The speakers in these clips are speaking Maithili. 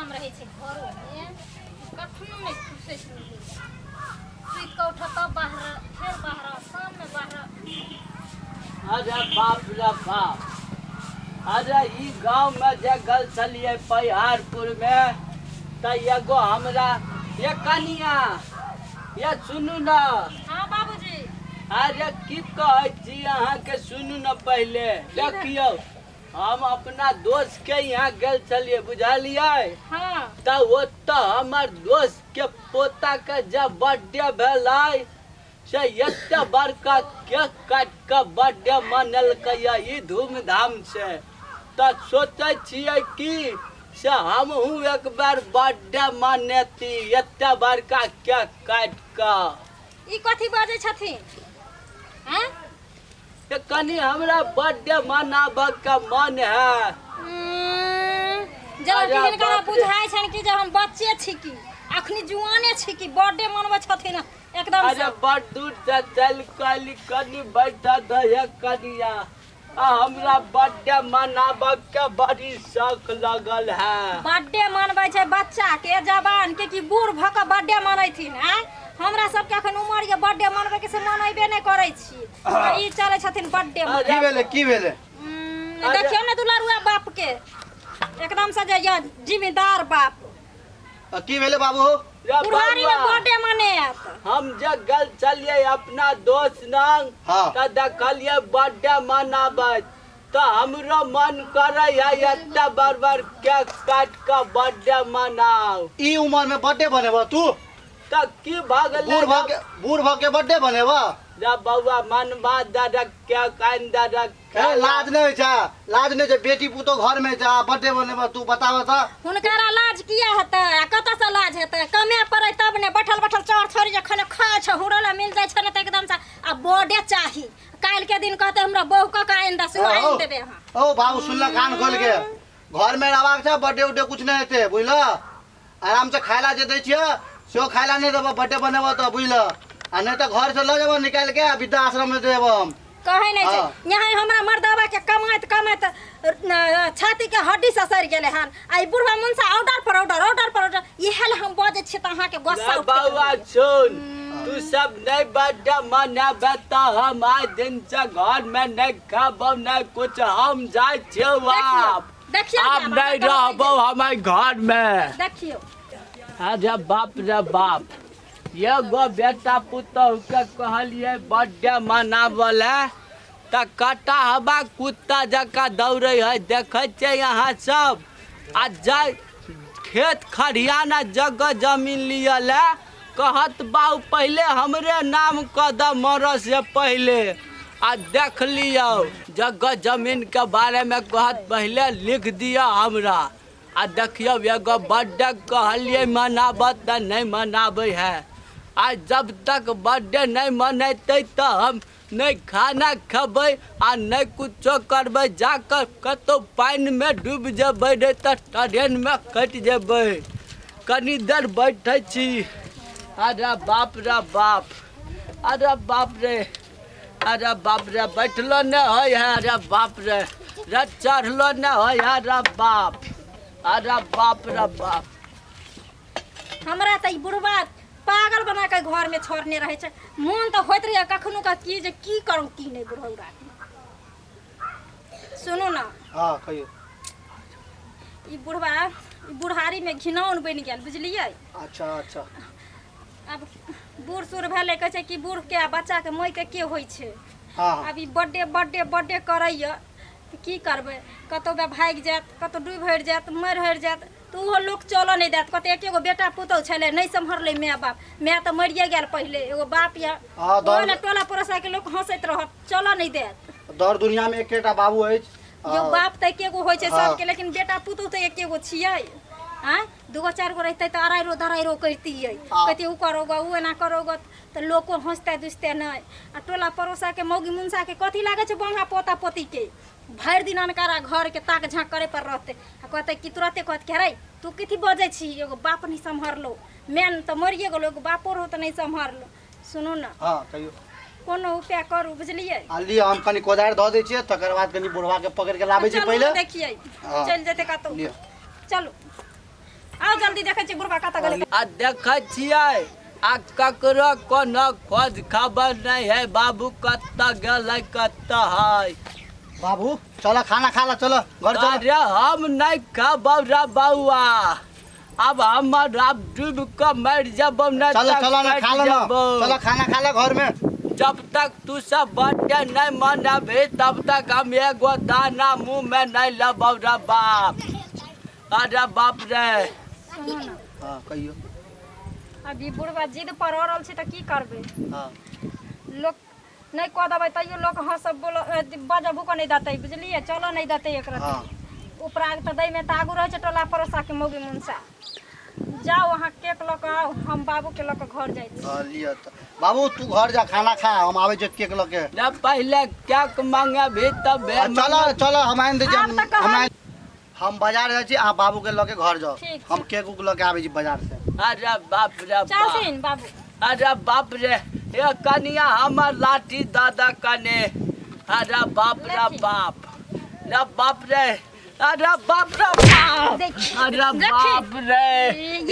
काम रहै छै घरोमे, कखनो नहि फुर्सत मिलैए। सुति कऽ उठऽ तब बाहर, फेर बाहर, शाममे बाहर। अरे बाप रे बाप, अरे ई गाँवमे जे गेल छलियै परिहारपुरमे तऽ एगो हमरा ये कनिया ये सुनू ने। हाँ बाबूजी। अरे की कहै छी अहाँके, सुनू ने पहिले। देखियौ हम अपना दोस्त के यहाँ गेल छलियै, बुझलियै? हाँ। तऽ ओतऽ हमर दोस्त के पोता के जब बर्थडे भेलै से एते बड़का केक काटि कऽ बर्थडे मनेलकै ई धूमधाम से। तऽ सोचै छियै कि से हमहूँ एक बार बर्थडे मनेती एते बड़का केक काटि कऽ। ई कथी बाजै छथिन? हैं? तऽ कनि हमरा बर्थडे मनाबऽ के मन है। जब कि हिनका बुझाइ छनि कि जे हम बच्चे छी की अखनी जुआने छी की बर्थडे मनबै छथिन एकदम। अरे बड़ दूर से चल कली कनि बैठा दहे कनिया, आ हमरा बर्थडे मनाबऽ के बड़ी शौक लगल है। बर्थडे मनबै छै बच्चा के जवान के कि बूढ़ भऽ कऽ बर्थडे मनैथिन? आँय, हमरा सबके अखन उमर ये बर्थडे मनबै के से मनैबे नहि करै छी, आ ई चलै छथिन बर्थडे। की भेलै, की भेलै? देखियौ ने दुलारुआ बाप के एकदम से जे ये जिम्मेदार बाप। की भेलै बाबू? बुढ़ारी में बर्थडे मनेत। हम जे गेल छलियै अपना दोस्त नंग, हाँ। तऽ देखलियै बर्थडे मनाबैत, तऽ हमरो मन करे है एते बड़ बड़ केक काटि कऽ बर्थडे मनाउ। ई उमर में बर्थडे बनेबह तू? तऽ की भऽ गेलै? बूढ़ भऽ के, बूढ़ भऽ के बर्थडे बनेबह? रे बौआ मनबा दे केक आनि दे। ए लाज नहि होइ छै, लाज नहि छै? बेटी पुतोह घर में छै, बर्थडे बनेबह तू? बताबह तऽ। हुनकरा लाज किया हेतै आ कतऽसँ लाज हेतै? कमे पड़ै तब ने। बैठल बैठल चाउर छोड़ि जे खाना खाइ छै, हुड़ै लए मिल जाइ छै ने तऽ एकदम से आ बर्थडे चाही। काल्हि के दिन कहतै हमरा बहु कऽ के आनि दे, सेहो आनि देबै अहाँ। ओ बाबू सुनल कान खोल के, घर में रहबाक छै, बर्थडे उर्थडे कुछ नहि हेतै, बुझल? आराम से खाय ला जे दै छियै सेहो खाय ला नहि देबह बर्थडे बनेबह तऽ, बुझल? आ नहि तऽ घर से लऽ जेबह निकालि के आ वृद्धाश्रम में देबह हम। कहै नहि छै। हाँ। यहाँ हमरा मर्दाबा के कमाइत कमाइत छाती के हड्डी ससरि गेलै हन, आ ई बुढ़वा मुनसा ऑर्डर पर ऑर्डर, ऑर्डर पर ऑर्डर। इएह लए हम बजै छियै तऽ अहाँके गुस्सा रे उठैत बौआ रहैए। सुन, तू सब नहीं बर्थडे मनाबे तऽ हम आइ दिन से घर में नहीं खाबो नहीं कुछ, हम जाइ छियौ। आब देखियौ आब आब नहीं रहबो हमारे घर में। देखियौ। अरे बाप रे बाप, एगो बेटा पुतोह के कहलियै बर्थडे मनाबऽ लए तऽ कटा हवा कुत्ता जकाँ दौड़ै है, देखै छियै अहाँ सब। आ जाय खेत खरियाना जगह जमीन लिअ लए कहत बाउ पहिले हमरे नाम कऽ दऽ मरऽ से पहिले। आ देख लियौ जगह जमीनके बारेमे कहत पहिले लिख दिअ हमरा। आ देखियौ एगो बर्थडे कहलियै मनाबऽ तऽ नहि मनाबै है। आ जब तक बर्थडे नहि मनेतै तऽ हम नहि खाना खेबै आ नहि कुछो करबै, जाकऽ कतहु पानिमे डूबि जेबै नहि तऽ ट्रेनमे कटि जेबै। कनी देर बैठै छी। अरे बाप रे बाप, अरे बाप रे, अरे बाप रे, बैठलो नहि होइ है। अरे बाप रे रे, चढ़लो नहि होइ है। अरे बाप, अरे बाप रे बाप। हमरा तऽ ई बुढ़वा पागल बना के घर में छोड़ने रहै छै। मोन तऽ होइत रहैए कखनो कऽ की जे की करू की नहि बुढ़ौरा। सुनू ने। हाँ कहियौ। ई बुढ़वा ई बुढ़ारी में घिनौन बनि गेल, बुझलियै? अच्छा अच्छा। आब बूढ़ सूढ़ भेलै, कहै छै कि बूढ़ के आ बच्चा के मोहि के के होइ छै। हाँ हाँ। आब ई बर्थडे बर्थडे बर्थडे करैए तऽ की करबै? कतहु बे भागि जायत, कतहु डूबि हरि जायत, मरि हरि जायत तऽ ओहो लोक चलऽ नहि देत। कहतै एके गो बेटा पुतहु छलै, नहि सम्हरलै माय बाप, माय तऽ मरिए गेल पहिले, एगो बाप यऽ। हाँ, ओहो ने टोला पड़ोसाके लोक हँसैत रहत, चलऽ नहि देत। दर दुनिया में एकेटा बाबू अछि। यो बाप तऽ एके गो होइ छै हाँ। सबके, लेकिन बेटा पुतहु तऽ एके गो छियै। आँय, दूगो चारि गो रहितै तऽ अराइरो दराइरो करितियै, हाँ। कहितियै उ करो गऽ, उ एना करो गऽ, तऽ लोको हँसतै दुसतै नहि। आ टोला पड़ोसाके मौगी मुनसाके कथी लागै छै? बंगा पोता पोतीके भरि दिन अनकारा घरके ताक झाँक करे पर रहतै आ कहतै कि तुरते कहत कि अरे तू कथी बजै छी, एगो बाप नहि सम्हरलो, मेन तऽ मरिए गेलो, एगो बापो रहो तऽ नहि सम्हरलो। सुनू ने। हाँ कहियौ। कोनो उपाय करू, बुझलियै? आ लिअ, हम कनि कोदारि धऽ दै छियै, तकर बाद कनि बुढ़वा के पकड़ि के लाबै छी चलू पहिले। देखियै। हाँ। चलि जेतै कतहु। लिअ। चलू। आओ जल्दी देखै छियै बुढ़बा कतऽ गेलै। आ देखै छियै आ ककरो कोनो खोज खबर नहीं है बाबू कतऽ गेलै कतऽ है। बाबू चलो खाना खा ला, चलो घर चलो। अरे हम नहीं खाबौ रे बौआ, अब हमर अब डूब के मर जबौ नहीं चलो तऽ चलो ना कटि खा लो ना, जबौ। चलो खाना खा लो घर में। जब तक तू सब बर्थडे नहीं मनबही तब तक हम एगो दाना मुंह में नहीं लेबौ रे बाप। अरे बाप रे। सुनू ने, हाँ कहियो। अभी बुढ़बा जिद पर अड़ल छै तऽ की करबै? हाँ लोक नहि कऽ देबै तैयो लोक हँसब बोल बजबो कऽ नहि देतै, बुझलियै? चलऽ नहि देतै एकरा। हाँ उपराग तऽ दैमे तऽ आगू रहै छै टोला पड़ोसाके मौगी मुनसा। जाउ अहाँ केक लऽ कऽ आउ, हम बाबूके लऽ कऽ घर जाइ छी। हाँ, लिअ तऽ बाबू तू घर जा खाना खा, हम आबै छियै केक लऽ के। ना पहले केक मंगेबही तबे। चलो चलो हम आनि दै छी। आब हम तऽ कहल- हम आनि- हम बाजार जाइ छी, अहाँ बाबू के लऽ के घर जाउ। ठीक छै। हम केक उक लऽ के आबै छी बाजार से। अरे बाप रे बाप। चलथिन बाबू। अरे बाप रे, ये कनिया हमर लाठी दादा कने। अरे बाप रे लाठी। बाप रे बाप रे। अरे बाप रे बाप। देखी, अरे देखी। बाप रे,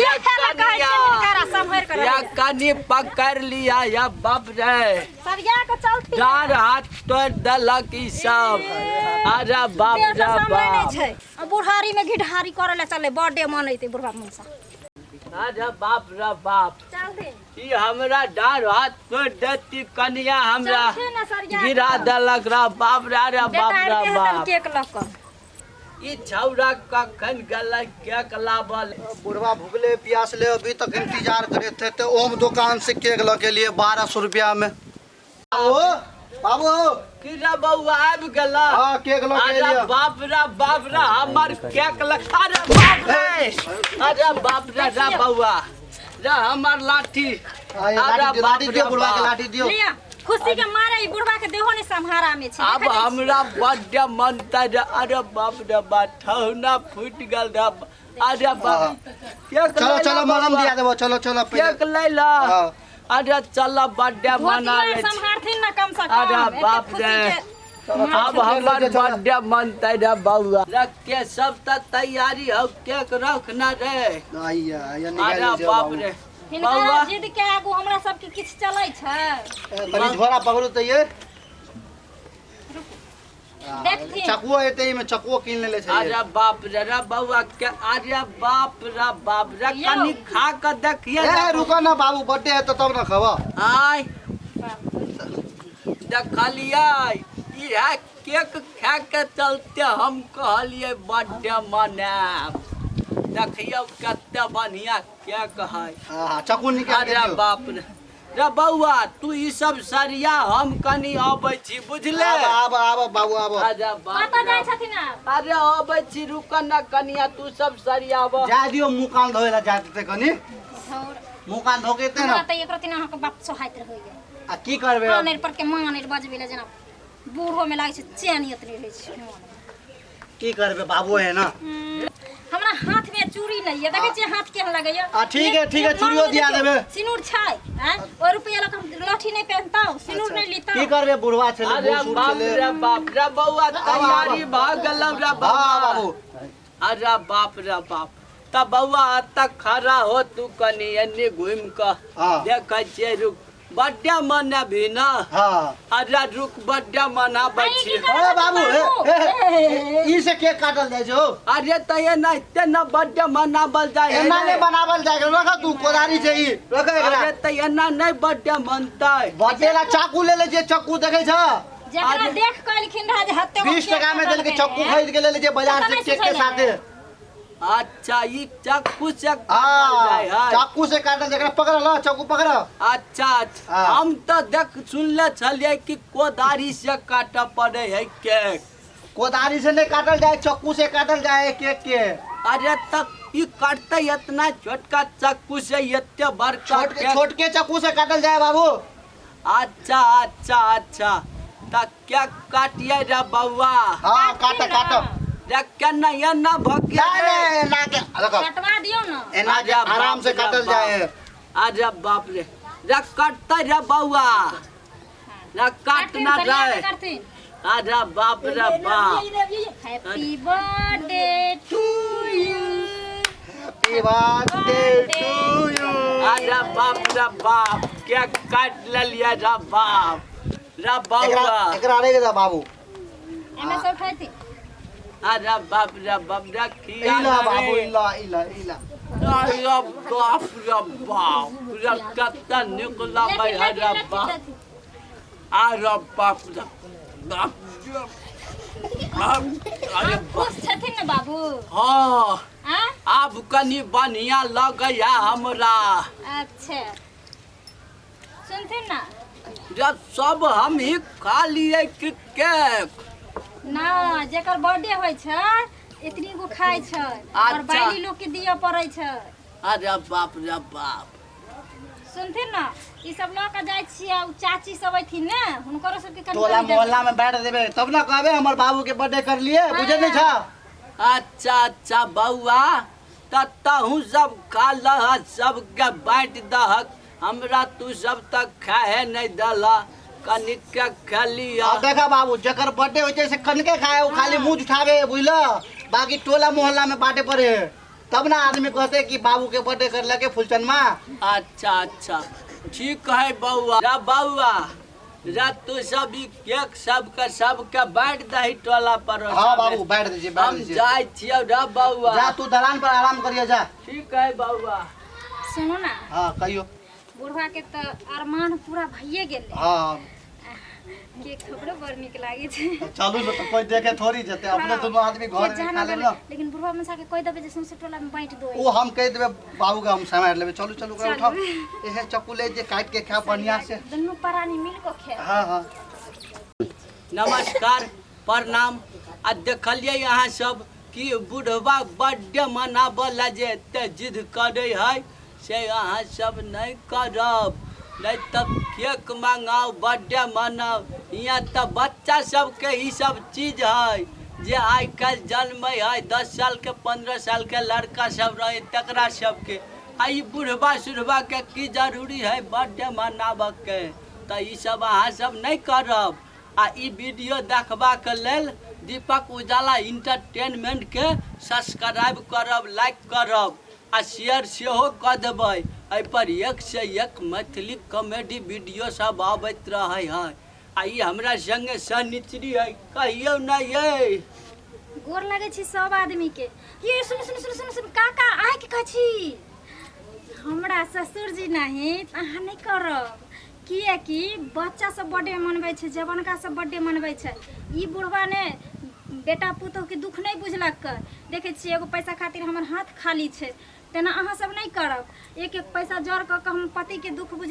ये खेला कहै छै हिनकरा सम्हरि कऽ या रहै लए। कनी पकड़ लिया या बाप रे। सरिया कऽ चलथिन। डाँड़ हाथ तोड़ देलक ई सब। अरे बाप देह रे से सम्हरै नहि बाप। छै। आ बुढ़ारी में घिढारी करे लए चललै, बर्थडे मनैतै बुढ़बा मुनसा। अरे बाप रे बाप, चलथिन। ई हमरा डाँड़ हाथ तोड़ देती कनिया, हमरा चलथिन ने सरिया गिरा कऽ। देलक रे बाप रे। अरे बाप बेटा रे आबिते हेतन बाप। केक लऽ कऽ। ई छौड़ा कखन गेलै केक लाबल? बुढ़वा भूखले प्यासले अभी तक इंतजार करे थे, तो ओम दुकान से केक लऽ के लिए 1200 रुपया में। ओ बाबू की रे बौआ आबि गेला? हाँ केक लऽ के अरे लिए। बाप रे बाप रे, हमर केक लग। अरे बाप रे, अरे बाप रे रे बौआ रे, हमर लाठी। हाँ, ये लाठी अरे दियो, बाप लाठी दियो रे बुढ़वा के बाप। लाठी दियो। लिअ, खुशी के मारे ई बुढ़बा के देहो नहि सम्हारा में छै। अब देखै नहि हमरा बड्ड मनता रे। अरे बाप रे बाप, ठौना फूटि गेल रे। अरे बाप, केक चलो लै ला चलो मलम बौआ। दिया देबो, चलो चलो पहिले। केक लै ला। हाँ। अरे चल बर्थडे छियै। मना धोतियो लै छी। सम्हारथिन ने कम से कम। अरे एते बाप खुशी रे। के चलो, अब हमर चलो। बर्थडे मनतै रे बौआ। रख के सब तऽ तैयारी हौ, केक रख ना रे। आइया आइया निकाल अरे लीजिए बाप बाबू। रे हिनका बौआ। जिद के आगू हमरा सबके किछु चलै छै? ए, कनी झोरा पकड़ू तऽ ये। देखथिन। चकुओ एते में चकुओ कीन लेले छै। अरे बाप रे रे बौआ के, अरे बाप रे बाप रे, यौ। कनी खा के देखिए। ए रुको ना बाबू, बर्थडे है तो तब ना खबो। आय देखलियै इएह केक खा के चलते हम कहलियै बर्थडे मनायब। देखियौ कते बढ़िया केक है। हाँ चकू निकाल के अरे दियो। बाप रे रे बौआ, तू ई सब सरिया, हम कनी अबै छी बुझले। आब आब आब बाबू आब। अरे बाप कतऽ रे। जाइ छथिन आब? अरे अबै छी, रुक न कनिया, तू सब सरियाब। जा दियो मुँह कान धोए ला जा देते कनी। धौर। मुँह कान धो के एते हमरा ना। तऽ एकरो दिन अहाँके बाप सोहाइत रहैया। आ की करबे अब? आनेर पर के मानेर बजबै लए जेना बूढ़ो में लागै छै चैन एतने रहै छै मोन। की करबे बाबू है ना। हमरा हाथ में चूड़ी नहीं है, देखै छियै हाथ केहन लगैया। आ, ठीक है, ठीक है, एक चूड़ियो मांग में दिया देखियौ, देबै। सिनूर छै आँय, ओहि रुपैआ लऽ कऽ हम लहठी नहि पहिनतहुँ, सिनूर नहि की लीतहुँ। करबे बुढ़वा छले, अरे बूढ़ सूढ़ बाप छले। रे बाप रे बौआ, तैयारी भऽ गेलौ रे हाँ बौआ। बाबू। अरे बाप रे बाप, तऽ बौआ एतऽ खड़ा हो तू कनी एन्ने घुमि कऽ हाँ। देखै छियै। रुक, बर्थडे मनेबही ना? हाँ। अरे रुक, बर्थडे मनाबै अरे छी। की करै ए बाबू, ए, बाबू। ए, ई से केक काटल जाइ छै हो। अरे तऽ एनाहिते न बर्थडे मनावल जाइ है एना रे। नहि बनावल जाइ छै, रख तू कोदारी छै ई, रख एकरा। अरे तऽ एना नहि बर्थडे मनतै। बर्थडे ला चाकू ले ले छियै, चक्कू देखै छ? जकरा अरे- देख कऽ एलखिन रहए जे हत्ते 20 टका में देलकै, चक्कू खरीद के ले ले छियै बाजार से केक के साथे। अच्छा ई चक्कू से काटल हाँ जाइ है? चाकू से काटल जाइ, एकरा पकड़ ल, चक्कू पकड़। अच्छा अच्छा। हाँ। हम तऽ देख सुनले छलियै कि कोदारी से काटऽ पड़ै है केक। कोदारी से नहीं काटल जाए, चक्कू से काटल जाए केक के। अरे तक ई काटते इतना छोटका चक्कू से एते बड़का छोट के केक। छोट के चक्कू से काटल जाए बाबू। अच्छा अच्छा अच्छा, त केक काटिए रे बौआ। हाँ काट काट। रे केना एना भकिया नहीं रे। नहीं एना के देखो, कटवा दियौ ने। एना के अरे आराम से बाप रे काटल बाप। जाए। अरे बाप रे रे, कटते रे बौआ रे, काट ना रे। करथिन। अरे बाप रे बाप। Happy birthday to you, Happy birthday to you. अरे बाप रे बाप, क्या काट लेलियै रे बाप रे बौआ। एकरा रे दे बाबू। एमे सब खाइती। अरे बाप रे बाप रे खिया इला बाबू इला इला इला। अरे बाप रे बाप रे कत्ता नीक लगै है रे बाप। अरे बाप रे बाप अरे खुश छथिन ने बाबू? हाँ आब कनी बढ़िया लगैया हमरा। अच्छा सुनथिन ना, जब सब हम ही खा लिए कि केक ना, जेकर बर्थडे होइ छै इतनी गो खाइ छै और बाइली लोग के दिया पड़ै छै। अरे बाप रे बाप। सुनथिन ना, ई सब लऽ के जाइ छियै, उ चाची सब अथिन ने, हुनकरो सबके कनी टोला मोहल्ला में बैठ देबे तब ना कहबे हमर बाबू के बर्थडे कर लिए, बुझे नहीं छा? अच्छा अच्छा बौआ, त तहु सब खा लह, सबके बाँटि दहक, हमरा तू सब तक खाए नहीं दला, कनिक के खेलिया। अब देखा बाबू, जकर बर्थडे होइ छै से कनके खाए, उ खाली मुंह उठावे बुझला, बाकी टोला मोहल्ला में बांटे पड़े तब ना आदमी कहते कि बाबू के बर्थडे कर लके फुलचनमा। अच्छा अच्छा ठीक है बौआ। जा बौआ जा तू सब केक सबके सबके बांट दही टोला पर। हाँ बाबू बांट दीजिए, बांट दीजिए। हम जाय छियै रे बौआ। जा तू दलान पर आराम करिए जा। ठीक है बौआ। सुनू ना। हाँ कहियो। बुढ़वा के तो अरमान पूरा भइए गेलै। हाँ केक हमरो बड़ नीक लागै छै। चलू न तो कोई देखे थोड़ी जते, अपने दोनों आदमी घर में खा लेब ना। लेकिन बुढ़वा मनसा के कह देबे जे सौंसे टोला में बांट दो। ओ हम कह देबे बाबू के, हम समार लेबे। चलू चलू कर उठाओ, एहे चक्कू ले जे काट के खा बढ़िया से, दोनों प्राणी मिल के खे। हां हां। नमस्कार प्रणाम। आ देखलियै अहाँ सब कि बुढ़वा बर्थडे मनाबऽ जे एते जिद करे है, से अहाँ सब नहीं करब, नहीं तब केक मंगाओ बर्थडे मनाओ। यहाँ तो बच्चा सबके ई सब चीज है जे आइ काल्हि जन्मै है, 10 साल के 15 साल के लड़का सब रहे तकरा सबके, आ ई बुढ़वा सुढ़वा के की जरूरी है बर्थडे मनाबऽ के? तो ई सब अहाँ सब नहीं करब। आ ई वीडियो देखबाक लेल दीपक उजाला इंटरटेनमेंट के सब्सक्राइब करब, लाइक करब आ शेयर सेहो कऽ देबै। एहिपर एक से एक मैथिली कॉमेडी वीडियो सब आबैत रहै है। आ ई हमरा संगे सनिचरी है, कहियो नहि ये। गोर लगै छी सब आदमी के। ये सुन सुन सुन सुन सुन काका, आइ के कहै छी हमरा ससुर जी नहीं अहाँ नहीं करब, किएकि बच्चा सब बर्थडे मनबै छै, जवनका सब बर्थडे मनबै छै, ई बुढ़वा ने बेटा पुतोहके दुख नहीं बुझलक। देखै छियै एगो पैसा खातिर हमर हाथ खाली छै, तेना अहाँ सब नहीं करब। एक एक पैसा जड़ कऽ के हम पतिके दुख बुझ